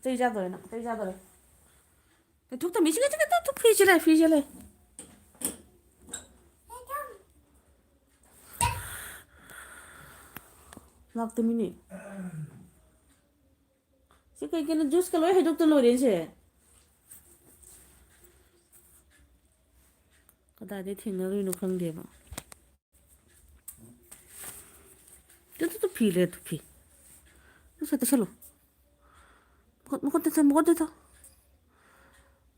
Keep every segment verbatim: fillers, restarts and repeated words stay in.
ꯆꯩ ꯆꯥꯗꯣꯔꯦ ꯅꯪ, ꯆꯩ ꯆꯥꯗꯣꯔꯦ꯫ ꯂꯩꯊꯣꯛ ꯇꯝꯕꯤ, ꯁꯤꯒ, ꯁꯤꯒ, ꯇꯨ, ꯐꯤꯁꯦ ꯂꯩ, ꯐꯤꯁꯦ ꯂꯩ꯫ ꯂꯥꯛꯇꯃꯤꯅꯦ꯫ ꯁꯤ ꯀꯩ ꯀꯩꯅꯣ ꯖꯨꯁꯀ ꯂꯣꯏ ꯍꯩꯗꯣꯛꯇ ꯂꯣꯏꯔꯦ ꯁꯦ꯫ ꯀꯗꯥꯏꯗꯩ ꯊꯦꯡꯅꯔꯨꯏꯅꯣ ꯈꯪꯗꯦꯕ꯫ ꯇꯨ, ꯇꯨ, ꯇꯨ, ꯐꯤ ꯂꯩ, ꯇꯨ, ꯐꯤ꯫ ꯇꯨ, ꯁꯦ ꯇꯩꯁꯜꯂꯣ꯫ ꯃꯈꯨꯠ, ꯃꯈꯨꯠ ꯇꯩꯊꯣꯛ, ꯃꯈꯨꯠ ꯇꯩꯊꯣꯛ꯫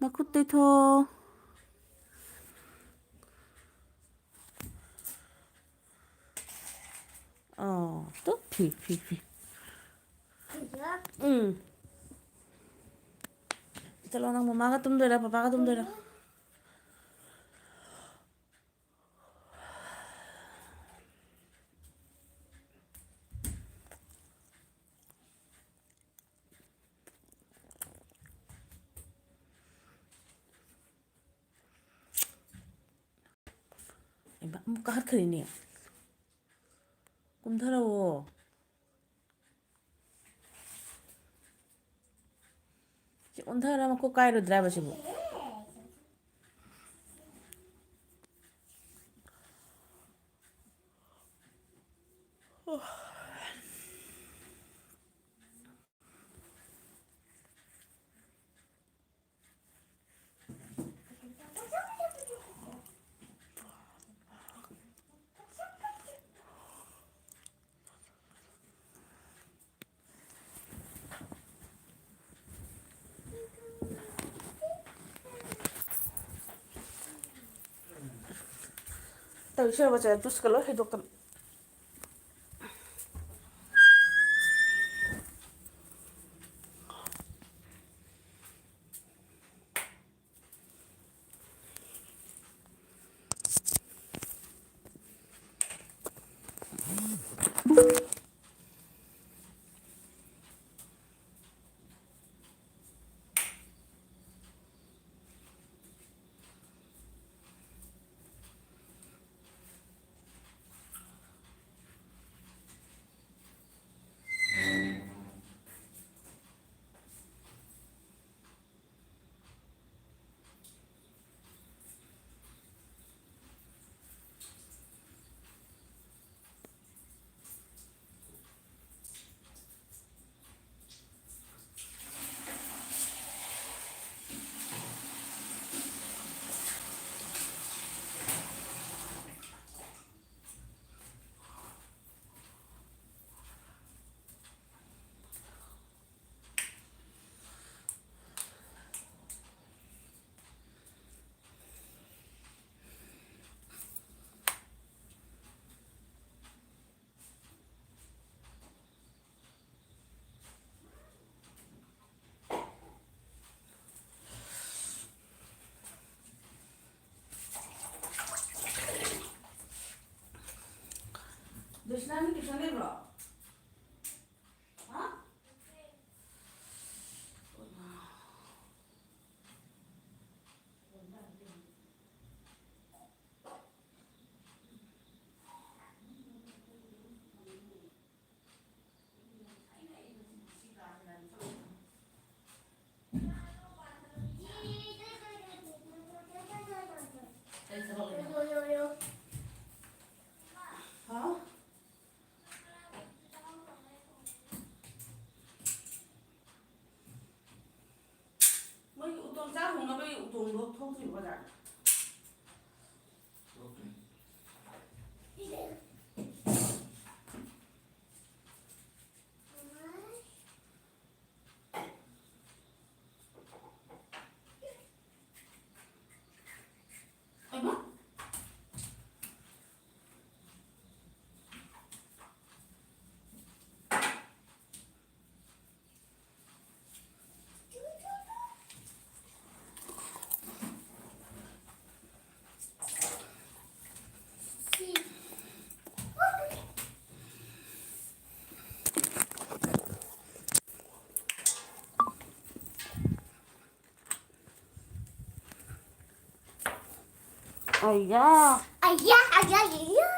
ꯃꯈꯨꯠ ꯇꯩꯊꯣꯛ꯫ ꯑꯣ, ꯇꯨ, ꯐꯤ, ꯐꯤ, ꯐꯤ꯫ ꯎꯝ꯫ ꯆꯠꯂꯣ, ꯅꯪ ꯃꯃꯥꯒ ꯇꯨꯝꯗꯣꯏꯔꯥ, ꯄꯄꯥꯒ ꯇꯨꯝꯗꯣꯏꯔꯥ? ꯍꯩꯃꯥ, ꯑꯃꯨꯛ ꯀꯥꯈꯠꯈ꯭ꯔꯦꯅꯦ꯫ ꯀꯨꯝꯊꯔꯛꯑꯣ꯫ ꯁꯤ ꯑꯣꯟꯊꯔ ꯃꯀꯣꯛ ꯀꯥꯏꯔꯣꯏꯗ꯭ꯔꯥꯕ ꯁꯤꯕꯨ? ꯇꯧꯏꯁꯦ ꯌꯦꯡꯉꯣ ꯆꯦ, ꯖꯨꯁꯀ ꯂꯣꯏ ꯍꯩꯗꯣꯛꯇꯅ꯫ ꯅꯪ ꯇ꯭ꯌꯨꯁꯟ ꯂꯩꯕ꯭ꯔꯣ? ꯍꯥ? ꯀꯩ ꯊꯕꯛ ꯂꯩꯕ? ꯍꯥꯎ? ꯃꯣꯏꯒꯤ ꯎꯇꯣꯡ ꯆꯥꯛ ꯊꯣꯡꯅꯕꯒꯤ ꯎꯇꯣꯡꯗꯣ ꯊꯣꯛꯇ꯭ꯔꯤꯕꯣ ꯕꯖꯥꯔꯗ? ꯍꯩꯃꯥ! ꯑꯌꯥ꯫ ꯑꯌꯥ, ꯑꯌꯥ, ꯑꯌꯥ, ꯑꯌꯥ꯫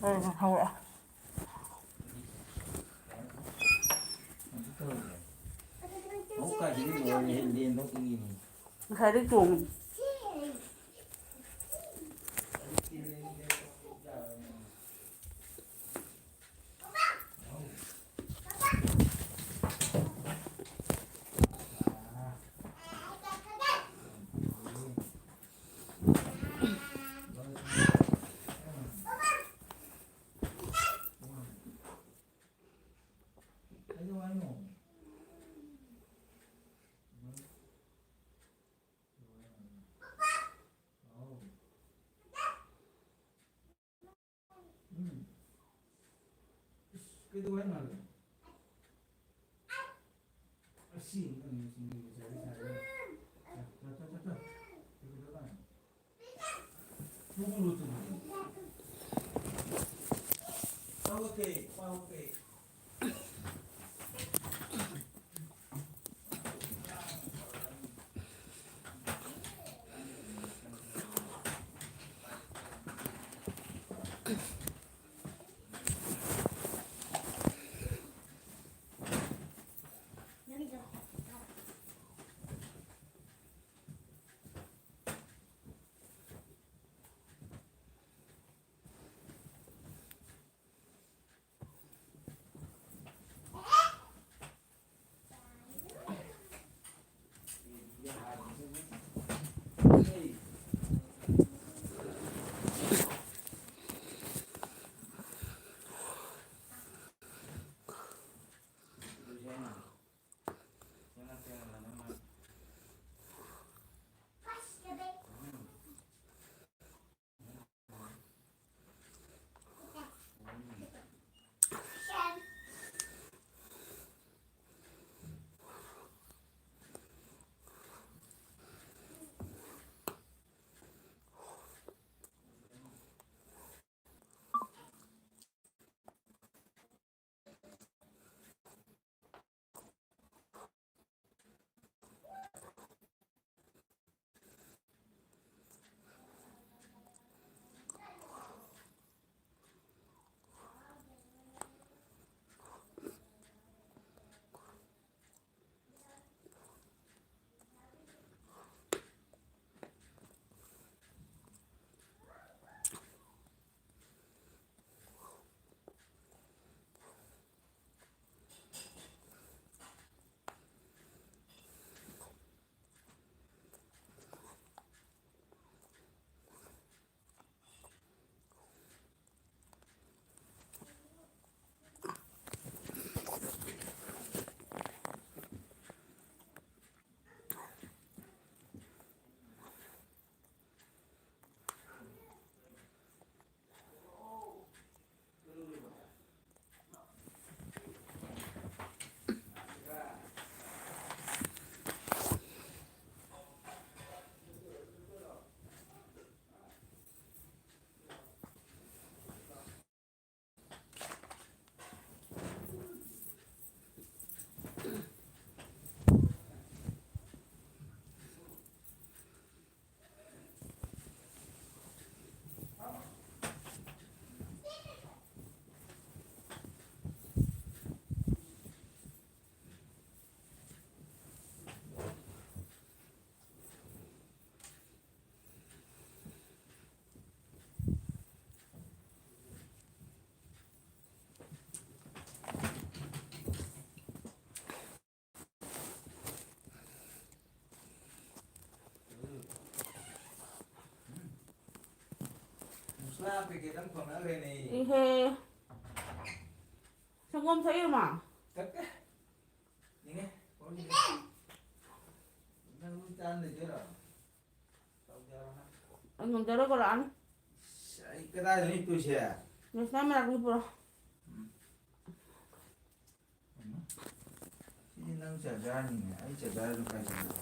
ꯎꯝ, ꯍꯧꯔꯛꯑꯦ꯫ ꯉꯁꯥꯏꯗꯩ ꯆꯣꯡꯉꯤ꯫ ꯀꯩꯗꯧ ꯍꯥꯏꯅꯣ ꯍꯥꯏꯕ? ꯑꯁꯤ ꯑꯃꯨꯛꯇꯪ ꯌꯦꯡꯁꯤꯟꯕꯤꯌꯨ, ꯁꯥꯔꯦ, ꯁꯥꯔꯦ꯫ ꯆꯠ, ꯆꯠ, ꯆꯠ, ꯆꯠ꯫ ꯀꯩꯗꯧꯔꯕ? ꯇꯨꯝꯃꯨꯔꯣ, ꯇꯨꯝꯃꯨꯔꯣ꯫ ꯄꯥꯎ ꯀꯩ, ꯄꯥꯎ ꯀꯩ꯫ ꯉꯥ ꯄꯦꯀꯦꯠ ꯑꯃ ꯐꯪꯅꯈ꯭ꯔꯦꯅꯦ꯫ ꯏꯍꯦ꯫ ꯁꯪꯒꯣꯝ ꯊꯛꯏꯔꯣ ꯃꯥ? ꯊꯛꯇꯦ꯫ ꯌꯦꯡꯉꯦ꯫ ꯅꯪ ꯆꯥ ꯂꯩꯗꯣꯏꯔꯣ? ꯇꯧꯒꯦ ꯍꯥꯏꯔꯣ ꯅꯪ? ꯑꯩ ꯉꯝꯖꯔꯣꯏ ꯀꯧꯔꯛꯑꯅꯤ꯫ ꯑꯁ, ꯑꯩ ꯀꯗꯥꯏꯗꯅꯣ ꯍꯤꯞꯇꯣꯏꯁꯦ? ꯅꯦꯁꯅꯦꯜ ꯃꯅꯥꯛꯇ ꯍꯤꯞꯄꯨꯔꯣ꯫ ꯎꯝ꯫ ꯁꯤꯗꯤ ꯅꯪ ꯆꯥꯔꯖꯔꯅꯤꯅꯦ꯫ ꯑꯩ ꯆꯥꯔꯖꯔꯗꯨ ꯀꯥꯏ ꯆꯠꯈ꯭ꯔꯦ?